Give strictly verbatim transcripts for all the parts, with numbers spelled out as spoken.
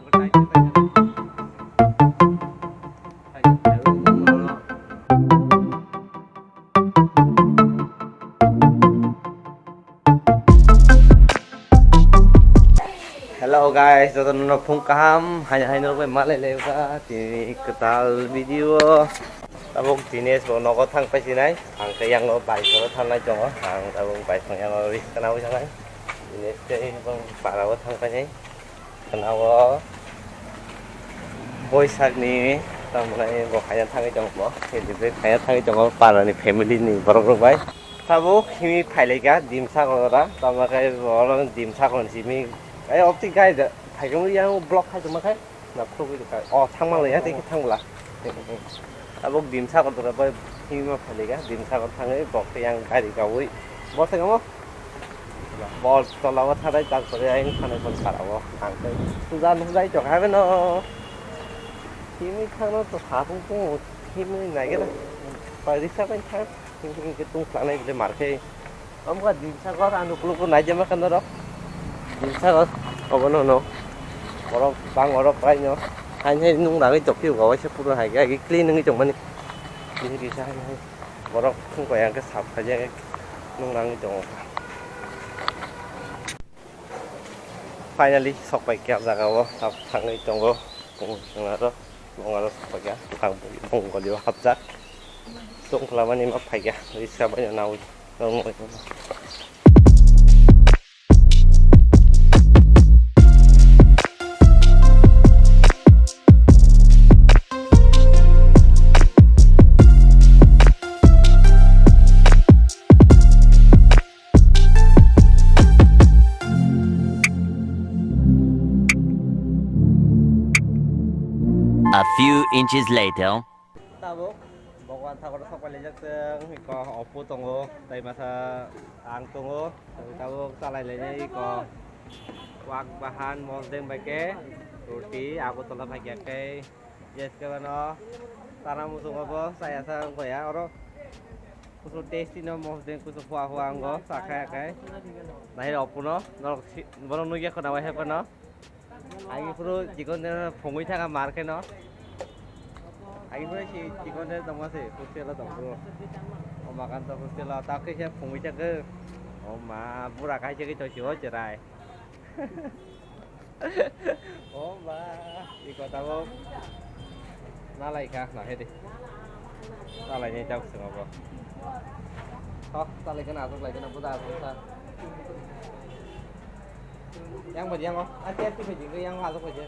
Hello guys, jotono phung kaham, hai hai norok bai malai lai ba tini kwtal video. Tabuk Dinesh bo nogo thang pai sinai, ang khe yango bike o thangnai tongo, ang tabuk bike phang yango risk kana wi thangnai. Dinesh tei bong para o thang pai nai. Khwnao Boisakni tamni bo khaina thangwi tongo, bo khaina thangwi tongo parani family ni borok rok bai. Tabuk himwi phailaika Dimsakora, tamni khe oro Dimsakora simi ai opti gai da phaikhe yang block khai tongma khai na phugwi rwkha. O thangma laya tei khe thangla. Tabuk Dimsakora bai himwi phailaika Dimsakora thangwi bok yang gari gawi. Bo thangmo Bol tola o tharai tak kore ayang thanai bol sara o. Ang tei suja nukjai tok hai no. Kimi thangno to sapung pung kimi nai gana. Pai risa pai thang. Kimi kimi tung planai bile marke. Om ka Dimsakor anu kuluk nai jama kan ro. Dimsakor obo no no. Borok bang oro pai no. Hai hai nung ragwi tok ki gawa se pura hai ga clean ngi tong mani. Clean ki sa hai hai. Borok wngkha yang khe sap khaijak nung rangwi tongo. Finally sok pai kha jaga o sap thangwi tongo. Bung aro bung aro sok pai kha bung goli o hapjak. Tong khlamani ma phai kha risa bai nawi. A few inches later. Tabuk Bhagwan Thakur sok pailaijak chwng, iko Oppo tongo, tei masa ang tongo, tabuk chalai lainai iko Wak Bahan Mosdeng bai khe Roti Agartala phaikha khe, J S K no tana muchungo bo chaya sa wngkha ya oro kusu tasty no Mosdeng kusu hua hua wngo chakha khe nai Oppo no norok si-, borok nukya khwna bai hai phano. Agi phuru chikon de phungwi thaka mar khe no. Agi phuru si chikon de tongma se hostel o tong phuru. O makan to hostel o ta khe se phungwi thaka. O ma bura kai se to si o cherai. O ma i kota bo. Nalai kha na he de. Nalai ni tak sung bo. Ho, nalai kha na asuk lai kha na buda asuk sa. Yang bagi yang oh, ah, tiap tiap jingga yang masuk aja.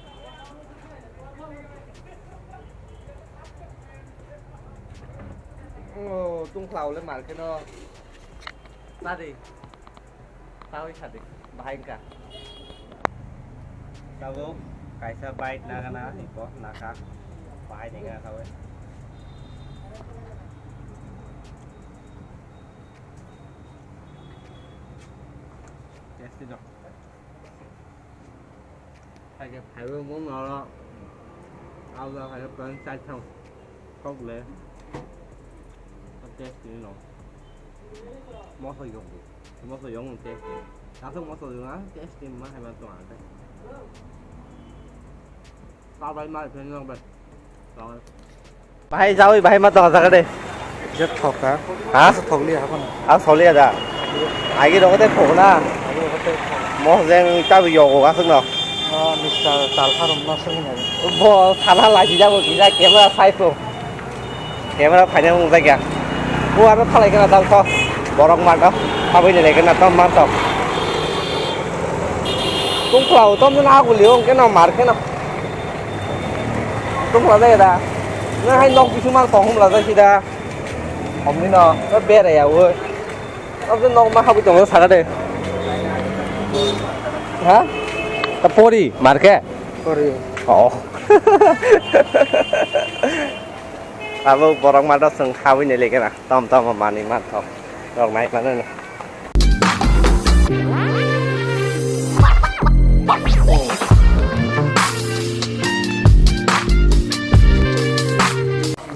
Oh, tung klau le market no. Tadi, tahu tadi, bahai ka. Tahu, kaisa bike na kana, iko naka, bahai ni kana tahu. Yes, tidak. Phaikhe phaiwi mung noro. Abla phaikhe pran chai thang. Kok le. Test ni no. Moso yok. Moso yok test. Asok moso yok na test ni ma hai ma tong ate. Tabai ma phen yok bai. Bahai jawi, bahai ma tong jaga de. Je thoka. Ha? Asa thokli ha kono. A thokli da. Agi rogo de thok na. Agi rogo de thok. Mo jeng ta bi yogo asuk no. Oh, Mister Talkharum no sung na. Bo thala laji jago gija camera sai to. Camera phaina mung jagya. Bo aro thalai kana dal to. Borok ma to. Habui ni lekena to man to. Tung klau to mun aguli ong keno mar keno. Tung klau jagya da. Na hai nok bisu mar tong hum la jagya da. Omni no, o bere ya o. Abdo nok ma habui tongo saka de. Ha? Ta pori, marke? Pori. Oh. Abo borok ma do sung habui ni lege na. Tom tom mani ma tom. Rok nai mano no.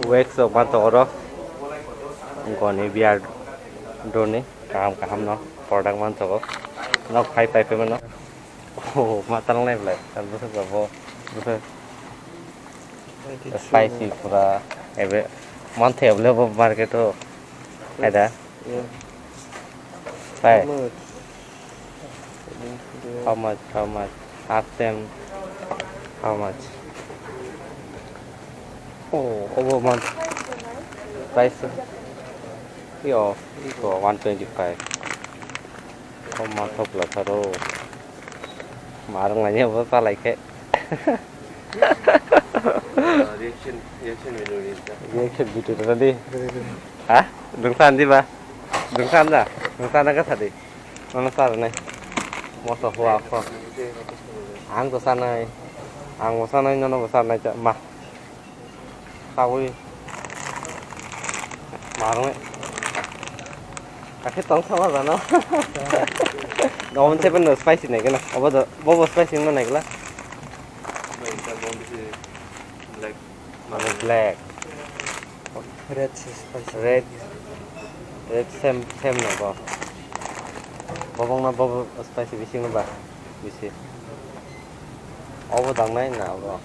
Wax rok ma to oro. Goni biar doni. Kaham kaham no product man togo. Nok phai phai phai mano. Oh, ma tanang nai belai. Ang bwswk ba bo. Spicy pura ebe manthe available market o. Ada. Yeah. Hai. How much? How much? How much? Ask them how much. Oh, over month. Price. Yo, iko one twenty-five. Oh, ma thok la tharo. Marang lanya bo ta lai khe. Reaction, reaction video ni ta. Reaction video ta di. Ha? Dungsan di ba? Dungsan da? Dungsan da ka thadi. Mana sar nai. Moso hua ko. Ang to sanai. Ang bo sanai, nono bo sanai ta ma. Tawi. Marung. Kakhe tong sama jano. Domon seven no spicy nai gana. Obo do, bobo spicy no nai gala. Black. Mane black. Red spicy. Red. Red same, same no bo. Bobong na bobo spicy bising no ba. Bisi. Obo dangnai na obo.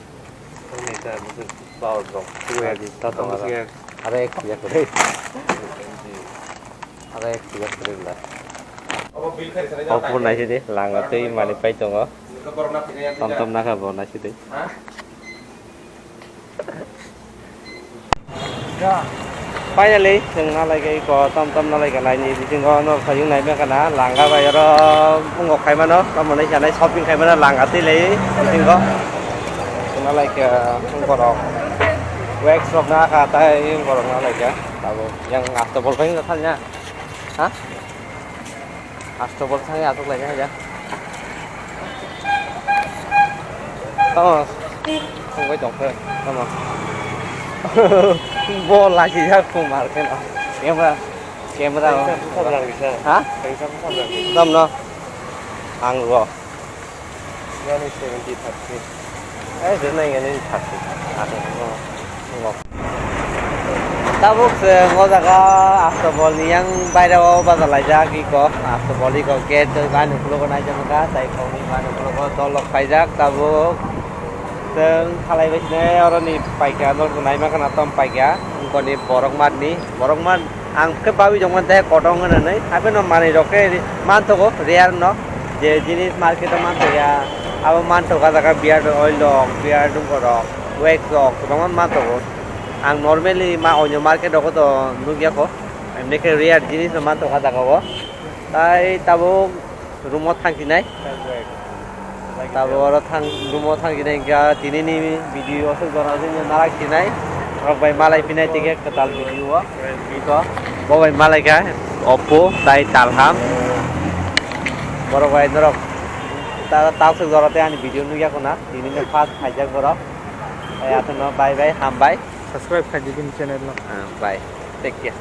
Tongni ta busu power rok. Adi ta tong aro. Aro ek tiga kore. Aro ek tiga kore la. Obo bill khai sanai. Obo nai sidi langa tei mani pai tongo. Tom tom nakha bo nai sidi. Finally, chwng nalai khe iko tom tom nalai khe naini bisingo norok sajwk nai mangkha na langa bai oro wngkok khai mano, tamo hinwi sanai shopping khai mano langa twi lai bisingo. Chwng nalai khe borok wax rok na kha tai borok nalai khe tabuk yang asto bol khai wngkha thani na. Ha? Asto bol thangwi aswk lai kha ya. Tamo. Thangwi tong khe. Tamo. Bol lagi jak kumar khe no. Camera. Camera. Kaisa bwsa bwrang kisa. Ha? Kaisa bwsa bwrang kisa. Tamno. Ang ro. Nani seventy thirty. Eh, rwnai nani thirty. Aswk no. Tabuk chwng o jaga Asto Bolni yang baireo bachalaijak iko, Asto Bol iko gate bai nukhulogo naijak wngkha, tei kokni bai nukhulogo dolok paijak tabuk. Chwng halai bai sini oroni paikha, norok nai mankha na tom paikha, wngkoni borok matni, borok mat ang khe bawi tongmani tei kotor wng hinwi, hapheno manwi rok khe manthogo rare no, je jinis market o manthoya, abo manthogo ah jaga beard oil rok, beard rok, wax rok, kwbangma manthogo. Ang normally ma onyo market rogo to nukya kho. Emni khe rare jinis no manthogo ah jaga o. Tai tabuk room o thangsinai. Tabuk oro thang, room o thangsinai kha tini ni video aswk jora jora narak sinai. Rok bai malai pinai tike kwtal video o. Iko bo bai malai kha Oppo tai talham. Borok bai norok ta, ta aswk jora tei ani video nukya khuna. Tini no first khaijak borok. Ai aswk no bye bye, hambai. Subscribe khai di bini channel no. Ah, bye. Take care.